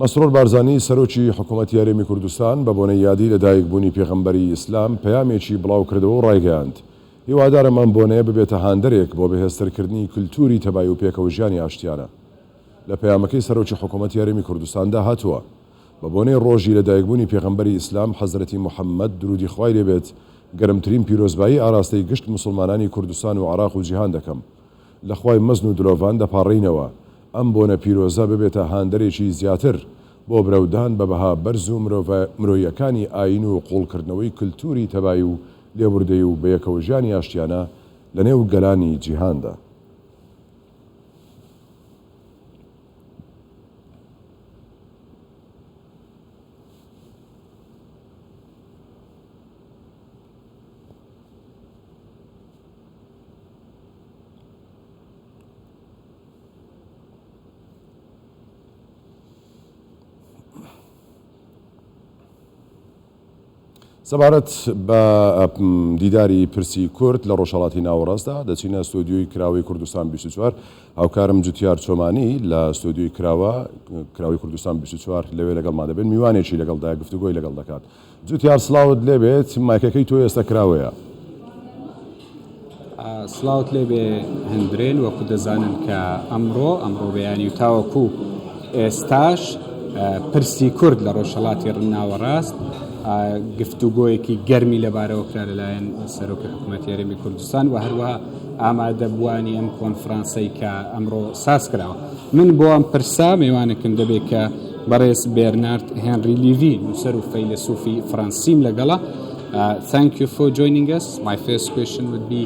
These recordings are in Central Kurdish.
مەسرور بارزانی سەرۆکی حکوومەتی هەرێمی کوردستان بە بۆنەی یادی لەدایکبوونی پێغەمبەری ئیسلام پەیامێکی بڵاوکردەوە و ڕایگەیاند، هیوادارم ئەم بۆنەیە ببێتە هاندەرێک بۆ بەهێزترکردنی کلتوری تەبایی و پێکەوەژیانی ئاشتیانە. لە پەیامەکەی سەرۆکی حکوومەتی هەرێمی کوردستاندا هاتووە، بە بۆنەی ڕۆژی لەدایکبوونی پێغەمبەری ئیسلام حەزرەتی موحەممەد دروودی خوای لێ بێت گەرمترین پیرۆزبایی ئاراستەی گشت موسڵمانانی کوردستان و عێراق و جیهان دەکەم. لە خوای مەزن و دلۆڤان دەپاڕێینەوە ئەم بۆنە پیرۆزە ببێتە هاندەرێکی زیاتر بۆ برەودان بە بەها بەرز و مرۆییەکانی ئایین و قووڵکردنەوەی کلتوری تەبایی و لێبوردەیی و بەیەکەوەژیانی ئاشتیانە لەنێو گەلانی جیهاندا. سەبارەت بە دیداری پرسی کورد لە ڕۆژهەڵاتی ناوەڕاستدا دەچینە ستۆدیۆی کراوەی کوردستان 24 هاوکارم جوتیار چۆمانی لە ستۆدیۆی کراوە کراوەی کوردستان 24 لەوێ لەگەڵمان دەبێت میوانێکی لەگەڵدا گفتوگۆی لەگەڵ دەکات جوتیار سڵاوت لێبێت مایکەکەی تۆ ئێستا کراوەیە. سڵاوت لێبێ هەندرێن وەکو دەزانن کە ئەمڕۆ ئەمڕۆ بەیانی و تاوەکو ئێستاش پرسی کورد لە ڕۆژهەڵاتی ناوەڕاست گفتوگۆیەکی گەرمی لەبارەوە کرا لەلایەن سەرۆکی حکوومەتی هەرێمی کوردستان و هەروەها ئامادەبووانی ئەم کۆنفرانسەی کە ئەمڕۆ ساز کراوە من بۆ ئەم پرسە میوانێکم دەبێت کە بەڕێز بێرنارد هێنری لیڤی نووسەر و فەیلەسوفی فڕەنسیم لەگەڵە Thank you for joining us. My first question would be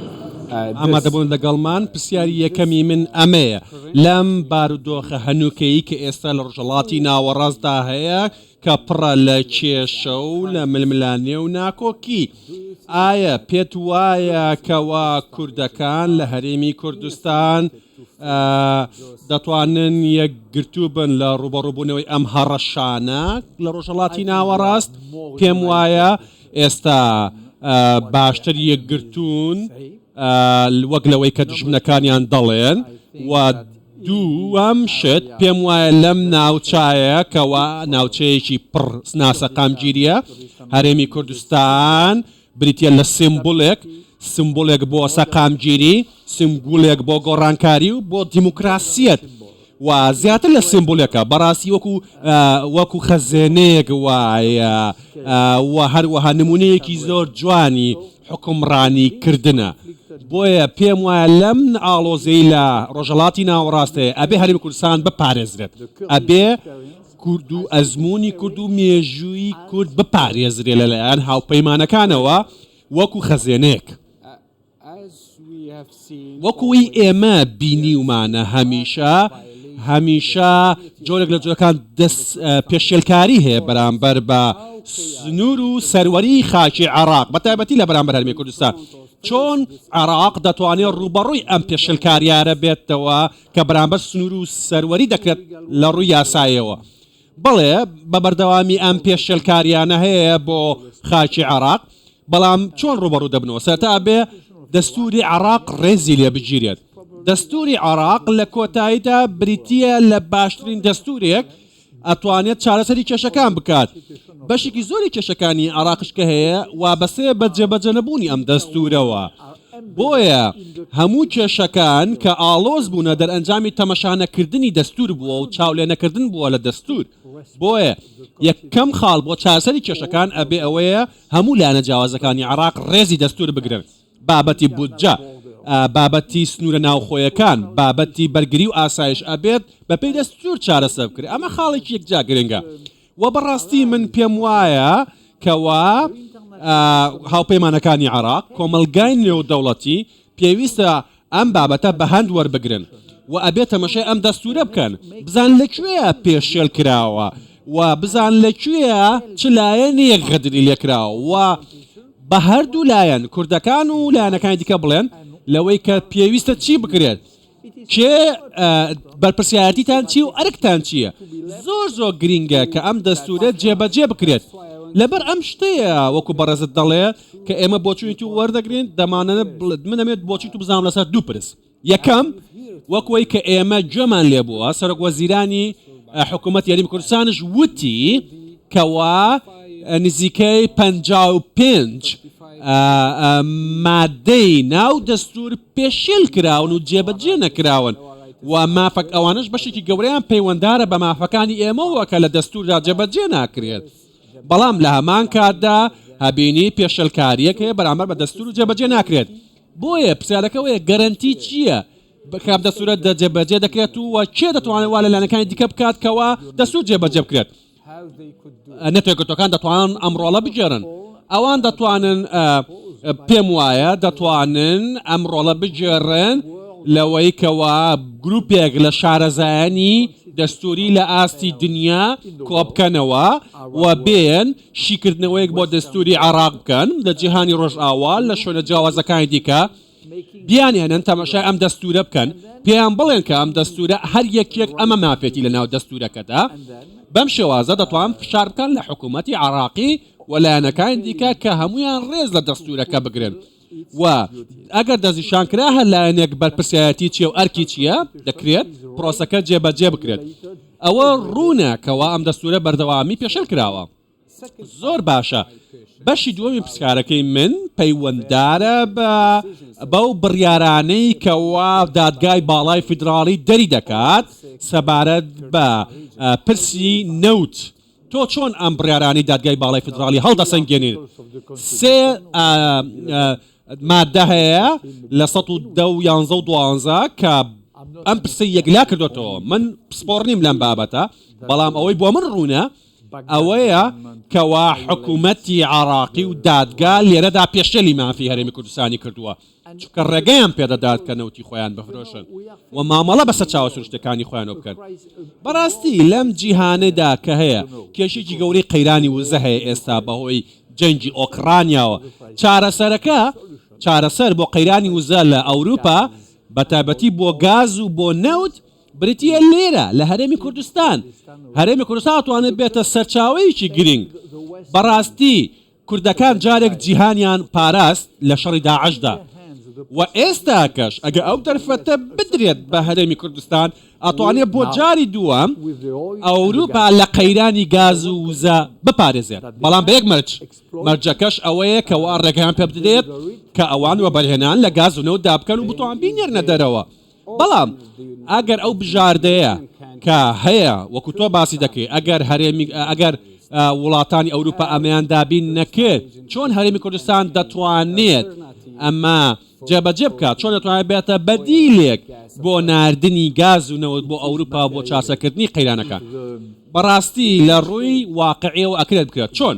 ئامادەبوون لەگەڵمان پرسیاری یەکەمی من ئەمەیە لەم بارودۆخە هەنووکەیی کە ئێستا لە ڕۆژهەڵاتی ناوەڕاستدا هەیە کە پڕە لە کێشە و لە ململانێ و ناکۆکی ئایا پێت وایە کەوا کوردەکان لە هەرێمی کوردستان دەتوانن یەکگرتوو بن لە ڕووبەڕووبوونەوەی ئەم هەڕەشانە لە ڕۆژهەڵاتی ناوەڕاست؟ پێم وایە ئێستا باشتر یەکگرتوون وەک لەوەی کە دوژمنەکانیان دەڵێن و دووەم شت پێم وایە لەم ناوچایە کەوا ناوچەیەکی پڕ ناسەقامگیریە هەرێمی کوردستان بریتییە لە سیمبولێک، سیمبولێک بۆ سەقامگیری، سیمبولێک بۆ گۆڕانکاری و بۆ دیموکراسیەت و زیاتر لە سیمبولێکە، بەڕاستی وەکو وەکو خەزێنەیەک وایە و هەروەها نمونەیەکی زۆر جوانی حوکمڕانی کردنە. بۆیە پێم وایە لەم ئاڵۆزیەی لە ڕۆژهەڵاتی ناوەڕاست هەیە ئەبێ هەرێمی کوردستان بپارێزرێت، ئەبێ کورد و ئەزموونی کورد و مێژووی کورد بپارێزرێ لەلایەن هاوپەیمانەکانەوە وەکو خەزێنەیەک. وەکو ئەوەی ئێمە بینیومانە هەمیشە هەمیشە جۆرێک لە جۆرەکان دەست پێشێلکاری هەیە بەرامبەر بە سنوور و سەروەری خاکی عێراق بە تایبەتی لە بەرامبەر هەرێمی کوردستان چۆن عێراق دەتوانێت ڕووبەڕووی ئەم پێشێلکاریارە بێتەوە کە بەرامبەر سنوور و سەروەری دەکرێت لە ڕووی یاسایەوە. بەڵێ بە بەردەوامی ئەم پێشێلکاریانە هەیە بۆ خاکی عێراق، بەڵام چۆن ڕووبەڕوو دەبنەوە؟ سەرەتا ئەبێ دەستووری عێراق ڕێزی لێ بگیرێت. دەستووری عێراق لە کۆتاییدا بریتییە لە باشترین دەستوورێک ئەتوانێت چارەسەری کێشەکان بکات. بەشێکی زۆری کێشەکانی عێراقش کە هەیە وابەستەیە بە جێبەجێنەبوونی ئەم دەستوورەوە. بۆیە هەموو کێشەکان کە ئاڵۆز بوونە دەرئەنجامی تەمەشانەکردنی دەستوور بووە و چاولێنەکردن بووە لە دەستوور. بۆیە یەکەم خاڵ بۆ چارەسەری کێشەکان ئەبێ ئەوەیە هەموو لایەنە جیاوازەکانی عێراق ڕێزی دەستوور بگرن. بابەتی بودجە، بابەتی سنوورە ناوخۆیەکان، بابەتی بەرگری و ئاسایش ئەبێت بەپێی دەستوور چارەسەر بکرێت. ئەمە خاڵێکی یەکجار گرنگە و بەڕاستی من پێم وایە کەوا هاوپەیمانەکانی عێراق، کۆمەڵگای نێودەوڵەتی پێویستە ئەم بابەتە بە هەند وەربگرن و ئەبێ تەمەشای ئەم دەستوورە بکەن بزان لە کوێیا پێشێل کراوە و بزان لە کوێیا چ لایەنێک غەدری لێکراوە و بە هەردوو لایەن کوردەکان و لایەنەکانی دیکە بڵێن لەوەی کە پێویستە چی بکرێت کێ بەرپرسیارەتیتان چی و ئەرکتان چییە زۆر زۆر گرینگە کە ئەم دەستورە جێبەجێ بکرێت لەبەر ئەم شتەیە وەکو بەڕێزت دەڵێ کە ئێمە بۆچوونی تو وەردەگرین دەمانەوێت من دەمێت بۆچوونی تو بزانم لەسەر دوو پرس یەکەم وەک وەی کە ئێمە گوێمان لێ بووە سەرۆک وەزیرانی. حکوومەتی هەرێمی کوردستانش وتی کەوا نزیکەی 55 مادەی ناو دەستور پێشێل کراون و جێبەجێ نەکراون و مافەک ئەوانەش بەشێکی گەورەیان پەیوەندارە بە مافەکانی ئێمەوە کە لە دەستوردا جێبەجێ ناکرێت. بەڵام لە هەمان کاتدا هەبینی پێشێلکارییەک هەیە بەرامبەر بە دەستور و جێبەجێ ناکرێت. بۆیە پرسیارەکە ئەوەیە گەرەنتی چییە کە ئەم دەستورە جێبەجێ دەکرێت و کێ دەتوانێت وا لە لایەنەکانی دیکە بکات کەوا دەستور جێبەجێ بکرێت؟ نەتەوە یەکگرتووەکان دەتوانن ئەم ڕۆڵە بگێڕن. ئەوان دەتوانن پێم وایە دەتوانن ئەم ڕۆڵە بگێڕن لەوەی کەوا گروپێک لە شارەزایانی دەستوری لە ئاستی دنیا کۆبکەنەوە و بێن شیکردنەوەیەک بۆ دەستوری عێراق بکەن لە جیهانی ڕۆژئاوا لە شوێنە جیاوازەکانی دیکە بیانهێنن تەماشای ئەم دەستورە بکەن پێیان بڵێن کە ئەم دەستورە هەر یەکێک ئەمە مافێتی لە ناو دەستورەکەدا بەم شێوازە دەتوان فشار بکەن لە حکوومەتی عراقی و لایەنەکانی دیکە کە هەمویان ڕێز لە دەستورەکە بگرن و ئەگەر دەستنیشان کرا هەر لایەنێک بەرپرسیارەتی چیە و ئەرکی چیە دەکرێت پرۆسەکە جێبەجێ بکرێت ئەوە ڕوونە کەوا ئەم دەستورە بەردەوامی پێشێل کراوە. زۆر باشە بەشی دووەمی پرسیارەکەی من پەیوەندارە بە بەو بڕیارانەی کەوا دادگای باڵای فیدراڵی دەری دەکات سەبارەت بە پرسی نەوت تۆ چۆن ئەم بڕیارانەی دادگای باڵای فیدراڵی هەڵدەسەنگێنیت؟ سێ ماددە هەیە لە 110 و 11 و 12 کە ئەم پرسەی یەکلا کردوێتەوە. من پسپۆڕ نیم لەم بابەتە، بەڵام ئەوەی بۆ من ڕوونە ئەوەیە کەوا حکوومەتی عێراقی و دادگا لێرەدا پێشێلی مافی هەرێمی کوردستانی کردووە. چونکە ڕێگەیان پێدەدات کە نەوتی خۆیان بفرۆشن و مامەڵە بە سەرچاوە سروشتیەکانی خۆیانەوە بکەن. بەڕاستی لەم جیهانەدا کە هەیە کێشەیەکی گەورەی قەیرانی وزە هەیە ئێستا بەهۆی جەنگی ئۆکرانیاوە، چارەسەرەکە چارەسەر بۆ قەیرانی وزە لە ئەوروپا بەتایبەتی بۆ گاز و بۆ نەوت بریتیە لێرە لە هەرێمی کوردستان. هەرێمی کوردستان ئەتوانێت بێتە سەرچاوەیەکی گرنگ. بەڕاستی کوردەکان جارێک جیهانیان پاراست لە شەڕی داعشدا و ئێستاکەش ئەگەر ئەو دەرفەتە بدرێت بە هەرێمی کوردستان ئەتوانێت بۆ جاری دووەم ئەوروپا لە قەیرانی گاز و وزە بپارێزێت، بەڵام بە یەک مەرج، مەرجەکەش ئەوەیە کەوا ڕێگەیان پێبدرێت کە ئەوان وەبەرهێنان لە گاز و نەوتدا بکەن و بتوان بینێرنە دەرەوە. بەڵام ئەگەر ئەو بژاردەیە کە هەیە وەکو تۆ باسی دەکەی ئەگەر هەرێمی ئەگەر وڵاتانی ئەوروپا ئەمەیان دابین نەکرد چۆن هەرێمی کوردستان دەتوانێت ئەمە جێبەجێ بکات چۆن دەتوانێت بێتە بەدیلێک بۆ ناردنی گاز و نەوت بۆ ئەوروپا بۆ چارەسەرکردنی قەیرانەکان بەڕاستی لە ڕووی واقعیەوە ئەکرێت بکرێت چۆن؟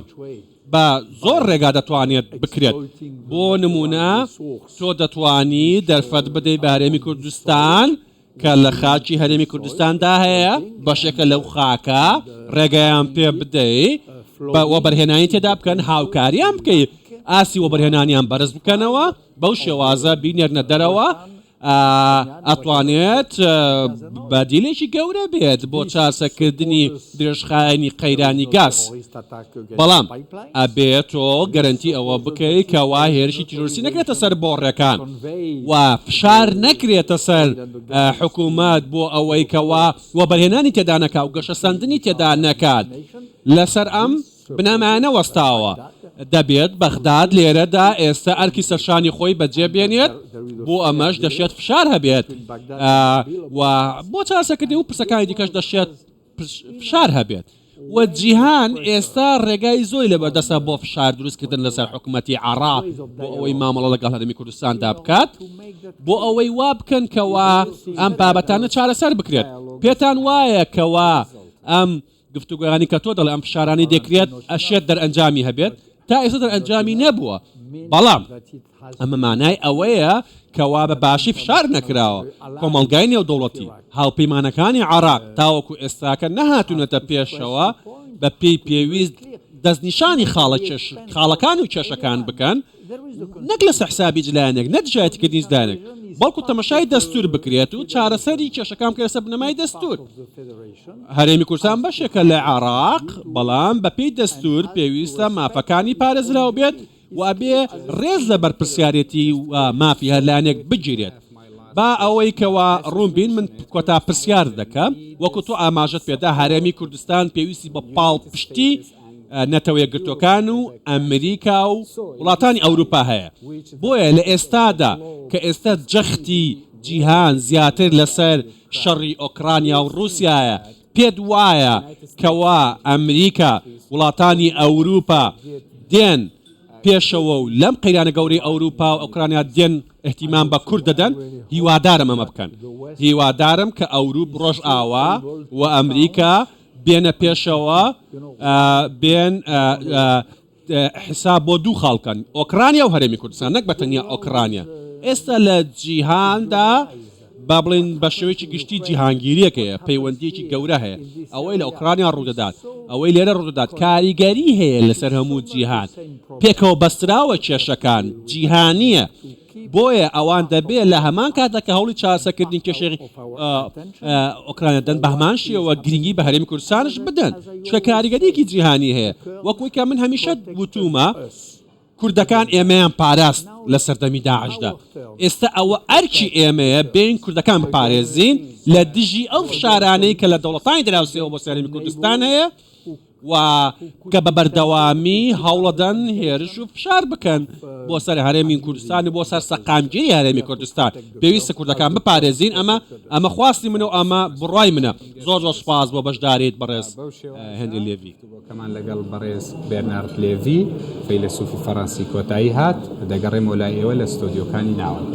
بە زۆر ڕێگا دەتوانێت بکرێت، بۆ نموونە تۆ دەتوانی دەرفەت بدەیت بە هەرێمی کوردستان کە لە خاکی هەرێمی کوردستاندا هەیە، بەشێکە لەو خاکە، ڕێگەیان پێ بدەیت بە وەبەرهێنانی تێدا بکەن، هاوکاریان بکەیت ئاستی وەبەرهێنانیان بەرز بکەنەوە، بەو شێوازە بینێرنە دەرەوە، ئەتوانێت بەدیلێکی گەورە بێت بۆ چارسەکردنی درێژخایەنی قەیرانی گاز، بەڵام ئەبێت تۆ گەرەنتی ئەوە بکەیت کەوا هێرشی تیرۆریستی نەکرێتە سەر بۆڕیەکان و فشار نەکرێتە سەر حکوومەت بۆ ئەوەی کەوا وەبەرهێنانی تێدا نەکا و گەشەسەندنی تێدا نەکات لەسەر ئەم بنەمایانە وەستاوە، دەبێت بەغداد لێرەدا ئێستا ئەرکی سەرشانی خۆی بەجێ بێنێت، بۆ ئەمەش دەشێت فشار هەبێت و بۆ چارەسەرکردنی و پرسەکانی دیکەش دەشێت فشار هەبێت و جیهان ئێستا ڕێگای زۆری لەبەردەستە بۆ فشار دروستکردن لەسەر حکومەتی عێراق بۆ ئەوەی مامەڵە لەگەڵ هەرێمی کوردستاندا بکات بۆ ئەوەی وا بکەن کەوا ئەم بابەتانە چارەسەر بکرێت. پێتان وایە کەوا ئەم گفتوگۆیانی کە تۆ دەڵێ ئەم فشارانەی دەکرێت ئەشێت دەرئەنجامی هەبێت، تا ئێستا دەرئەنجامی نەبووە، بەڵام ئەمە مانای ئەوەیە کەوا بە باشی فشار نەکراوە، کۆمەڵگای نێودەوڵەتی، هاوپەیمانەکانی عێراق تاوەکو ئێستاکە نەهاتوونەتە پێشەوە بە پێی پێویست دەستنیشانی خاڵەکان و کێشەکان بکەن، نەک لەسەر حسابی هیچ لایەنێک، نە دژایەتیکردنی هیچ لایەنێک، بەڵکو تەمەشای دەستوور بکرێت و چارەسەری کێشەکان بکرێت لەسەر بنەمای دەستوور. هەرێمی کوردستان بەشێکە لە عێراق، بەڵام بەپێی دەستوور پێویستە مافەکانی پارێزراو بێت و ئەبێ ڕێز لە بەرپرسیارێتی و مافی هەر لایەنێک بگیرێت. با ئەوەی کەوا ڕوون بین من کۆتا پرسیار دەکەم وەکو تۆ ئاماژەت پێدا هەرێمی کوردستان پێویستی بە پاڵپشتی نەتەوە یەکگرتووەکان و ئەمریکا و وڵاتانی ئەوروپا هەیە بۆیە لە ئێستادا کە ئێستا جەختی جیهان زیاتر لەسەر شەڕی ئۆکرانیا و ڕووسیایە پێت وایە کەوا ئەمریکا وڵاتانی ئەوروپا دێن پێشەوە و لەم قەیرانە گەورەی ئەوروپا و ئۆکرانیا دێن ئیهتیمام بە کورد دەدەن، هیوادارم ئەمە بکەن. هیوادارم کە ئەوروپ، ڕۆژئاوا و ئەمریکا بێنە پێشەوە، بێن حیساب بۆ دوو خاڵ بکەن، ئۆکرانیا و هەرێمی کوردستان، نەک بە تەنیا ئۆکرانیا. ئێستا لە جیهاندا با بڵێین بە شێوەیەکی گشتی جیهانگیرییەک هەیە، پەیوەندییەکی گەورە هەیە. ئەوەی لە ئۆکرانیا ڕوودەدات، ئەوەی لێرە ڕوودەدات کاریگەری هەیە لەسەر هەموو جیهان. پێکەوە بەستراوە کێشەکان، جیهانییە. بۆیە ئەوان دەبێت لە هەمان کاتدا کە هەوڵی چارەسەرکردنی کێشەی ئۆکرانیا دەدەن، بە هەمان شێوە گرنگی بە هەرێمی کوردستانش بدەن، چونکە کاریگەرییەکی جیهانی هەیە. وەک وەی کە من هەمیشە وتوومە، کوردەکان ئێمەیان پاراست لە سەردەمی داعشدا، ئێستا ئەوە ئەرکی ئێمەیە بێین کوردەکان بپارێزین لە دژی ئەو فشارانەی کە لە دەوڵەتانی دراوسێوە بۆ سەر هەرێمی کوردستان هەیە و کە بە بەردەوامی هەوڵەدەن هێرش و فشار بکەن بۆ سەر هەرێمی کوردستان و بۆ سەر سەقامگیری هەرێمی کوردستان. پێویستە کوردەکان بپارێزین، ئەمە ئەمە خواستی منە و ئەمە بڕوای منە. زۆر زۆر سوپاس بۆ بەشداریت بەڕێز هێنری لێڤی. گفتوگۆکەمان لەگەڵ بەڕێز بێرنارد لێڤی، فەیلەسوفی فەڕەنسی کۆتایی هات، دەگەڕێمەوە لای ئێوە لە ستۆدیۆکانی ناوەند.